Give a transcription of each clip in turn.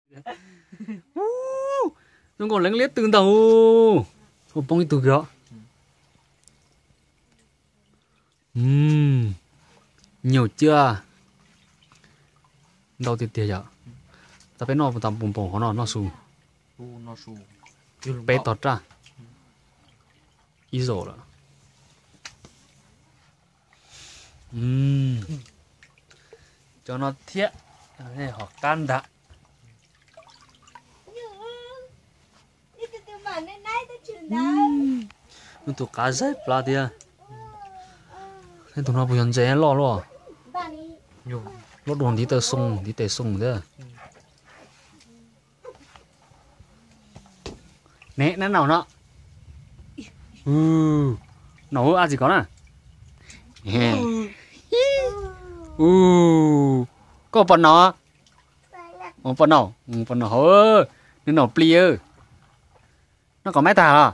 Ub, zoo nkaus leev liab tw ntag. Ua poob ib tug kiag. Nyuj ciab ntau tiag tiag yom. Tau peb noj tas npoo npoo qhov no noj su. Peb tog raj ib zaug lawm. Cov no thiab, hom qab ntag. Nws tus qav zaig plab tiag. Neb tus no puas yog ntses loj luaj? Loj dua ntiv taw xoo, ntiv tes xoo thiab. Ne, neb naum no. Naum ab tsi kov na. Koj puas naum? Puas naum? Puas naum hauv? Nws naum plis. Noj kom maiv tag los?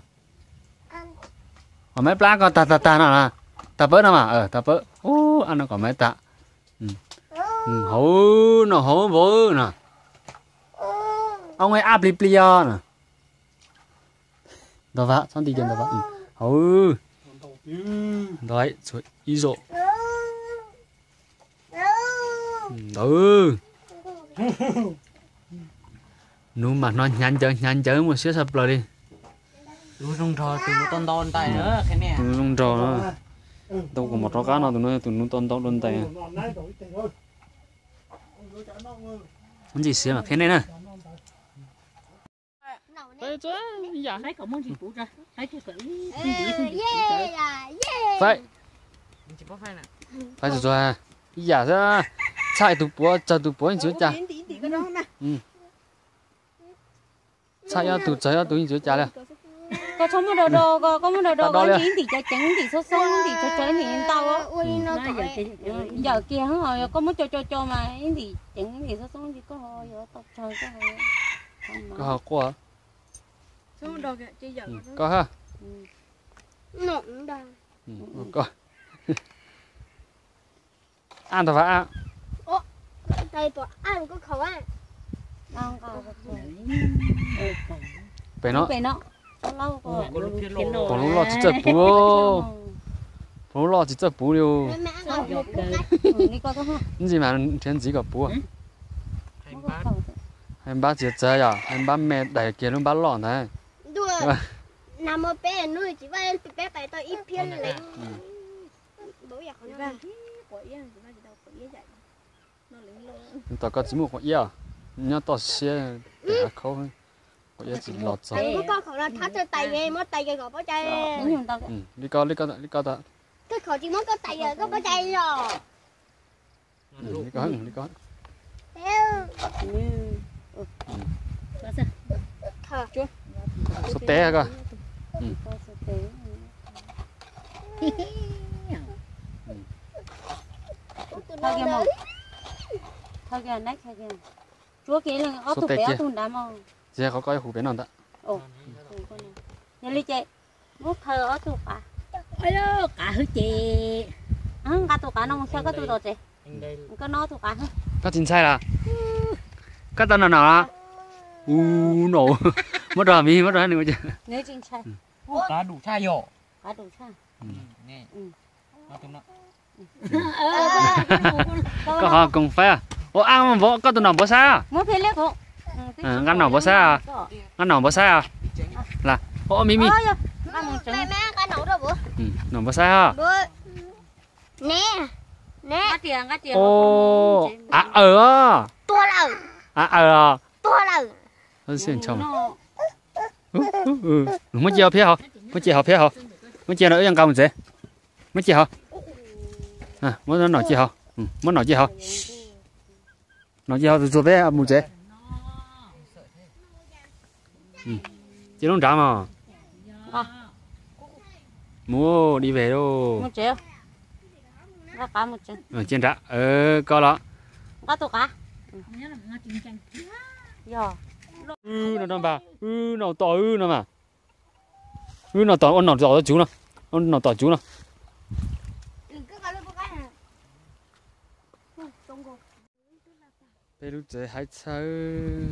Kom maiv plab koj tag tag tag no. Tag pawb no mas, tag pawb. Ab, noj kom maiv tag. Hauv no, hauv npaum no. Au, ab plis plis os no. Ntau vas, txhob nti ces ntau vas. Hauv. Ntau, tshuav ib zaug. Ntawd. Nuv mas hnov hnyav ncawv hnyav ncawv muaj siab tshaj plaws li. Tus zoo nrog tus nuv tau ntau ntais. Tus zoo nrog no. Ntau kuv mos rov qab no, tus nuv, tus nuv tau ntau dua ntais. Ntxim siab mas qhia nej na. Faib, faib txug txug, ib yam xwb, txhaj tus puav tsawg tus puav yeej tsis ua cas. Txhaj ob tug tsawg ob tug yeej tsis ua cas li. Koj txhob muab do do, koj muab do do ib ntim cov ceev, ib ntim xoob xoob, ib ntim tsawg tsawg, ib ntim ntau. Yawm kiag, yog koj muab co co co mas ib ntim ceev ib ntim xoob xoob ces koj yuav tau tsawg koj. Koj ho quaj. Koj ha. Koj. Ab ntag vas ab. Pem no. Pem lub loj tsis txawj puv. Pem lub loj tsis txawj puv li. Ntxim mas nrhiav ntxiv kom puv. Hais npab txiav txawv yom, hais npab me daim kiag lub npab loj ntag. Tom koj tsis muaj quav iab, nyob toj siab, tes av khaub, quav iab tsis los txog. Li ko, li ko, li ko. Li ko, li ko. Xov tes koj. Tsis qhov koj hu pem no ntag. Yog li ces muab khaws ob tug qav. Qav hwj ces nqa tus qav no mus xyaw koj tus tom tsev. Koj no tus qav. Koj tsis ntshai los? Koj tau naum naum los? U, naum. Muab rau miv, muab rau nws. Nws tsis ntshai. Qav dum tshaj yom. Qav dum tshaj. Koj ho koom faib. Ua ab, koj tus naum npawg Xab. Nqa naum npawg Xab. Nqa naum npawg Xab. Las, o, mi mi. Naum npawg Xab ho. Av awm os. Av awm os. Muab cia hauv phiab hauv, muab cia hauv phiab hauv, muab cia no wb yuav nqa mus tsev. Muab cia hauv, muab naum cia hauv, muab naum cia hauv, naum cia hauv txug txug peb mus tsev. Cia lub nrad mog. Mus đi về lauj. Cia nrad, koj los. Wb no rau npag, wb naum tom wb no mas. Wb naum tom, ua naum tom cuv no. Ua naum tom cuv no. Peb lub tsev haib txhawb.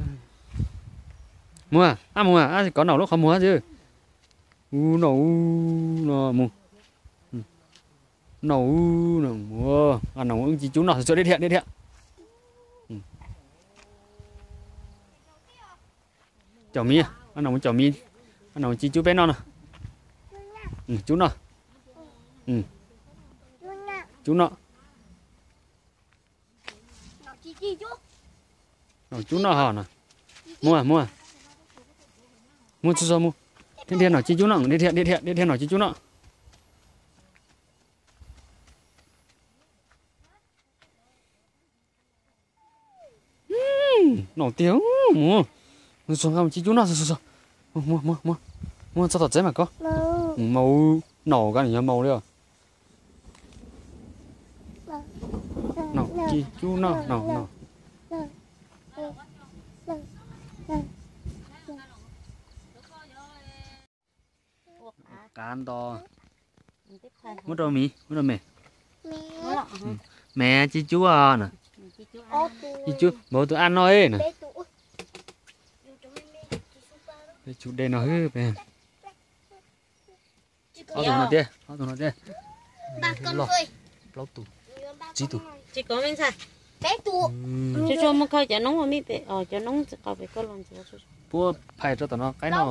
Muag, ab muag, ab kov naum lub qhov muag xwb. U naum u no mus. Naum u no, naum ci cub noj txhua dhia dhia dhia. Caum miv, naum mus caum miv, naum ci cub peb noj no. Cub noj. Cub noj. Naum cub noj ho no. Muag, muag. Muag txhua txhua mus. Dhia dhia naum ci cub noj, dhia dhia dhia dhia dhia naum ci cub noj. Naum tiag, mus. Mus txog nqa mus ci cub noj, muag, muag, muag, muag txog tom tsev mas kov. Maum naum, koj nws yog maum li os. Naum ci cub noj, naum, naum. Qav nto. Muab rau miv, muab rau me. Me ci cub no. Ci cub npaum tus ab no na. Peb tsum de no xwb. Ob tug no tiag, ob tug no tiag. Loj, plaub tug, tsib tug. Tsis kov me ntxhais. Tsuag tsuag muab kho cov noob ua me pem, cov noob tsis qau pem koj los ntxiv. Puab phais rau tom no qaib no.